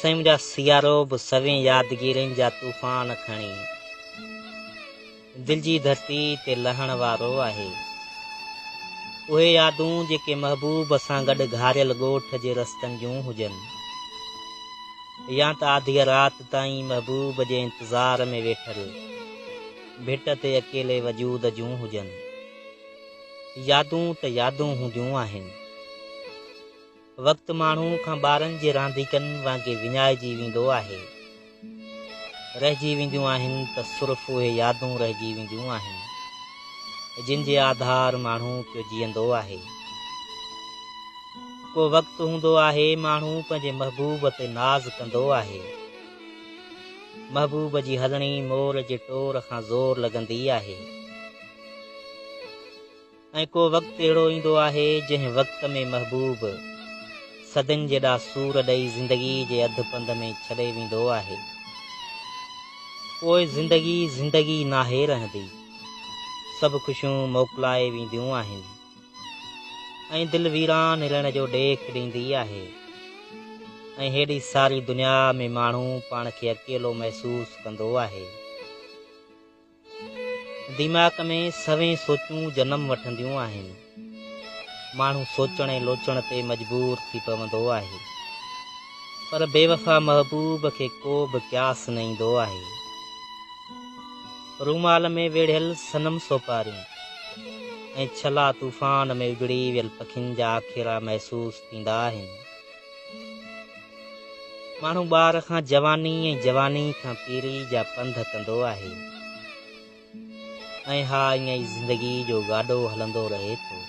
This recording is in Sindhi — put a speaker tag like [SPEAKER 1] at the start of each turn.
[SPEAKER 1] سائين منهنجا سيارو به سوين يادگيرين جا طوفان کڻي دل جي ڌرتي تي لهڻ وارو آهي. اهي يادون جيڪي محبوب سان گڏ گهاريل ڳوٺ جي رستن جون هجن يا ته آڌيء رات تائين محبوب جي انتظار ۾ ويٺل ڀٽ تي اڪيلي وجود جون هجن. يادون ته يادون هونديون آهن. وقت ماڻهو کان ٻارن جي رانديڪن وانگي وڃائجي ويندو آهي. رهجي وينديون آهن ته صرف اهي يادون رهجي وينديون آهن، جن جي آڌار ماڻهو پيو جيئندو آهي. ڪو وقت هوندو آهي ماڻهو پنهنجي محبوب تي ناز ڪندو آهي. محبوب جي هلڻي مور جي ٽور کان زور لڳندي آهي. ۽ ڪو وقت اهڙو ايندو آهي جنهن وقت ۾ محبوب صدين جيڏا سور ڏئي زندگي جي اڌ پنڌ ۾ ڇڏي ويندو آهي. پوء زندگي زندگي ناهي رهندي. سڀ خوشيون موڪلائي وينديون آهن ۽ دل ويران رڻ جو ڏيک ڏيندي آهي ۽ هيڏي ساري دنيا ۾ ماڻهو پاڻ کي اڪيلو محسوس ڪندو آهي. دماغ ۾ سوين سوچون جنم وٺنديون آهن. ماڻهو سوچڻ ۽ لوچڻ تي مجبور ٿي پوندو آهي. پر بيوفا محبوب کي ڪو به قياس نه ايندو آهي. رومال ۾ ويڙهيل صنم سوپاريون ۽ ڇلا طوفان ۾ اجڙي ويل پکين جا آکيرا محسوس ٿيندا آهن. ماڻهو ٻار کان جواني ۽ جواني کان پيري جا پنڌ ڪندو آهي ۽ ها ائين ئي زندگي جو گاڏو هلندو رهي ٿو.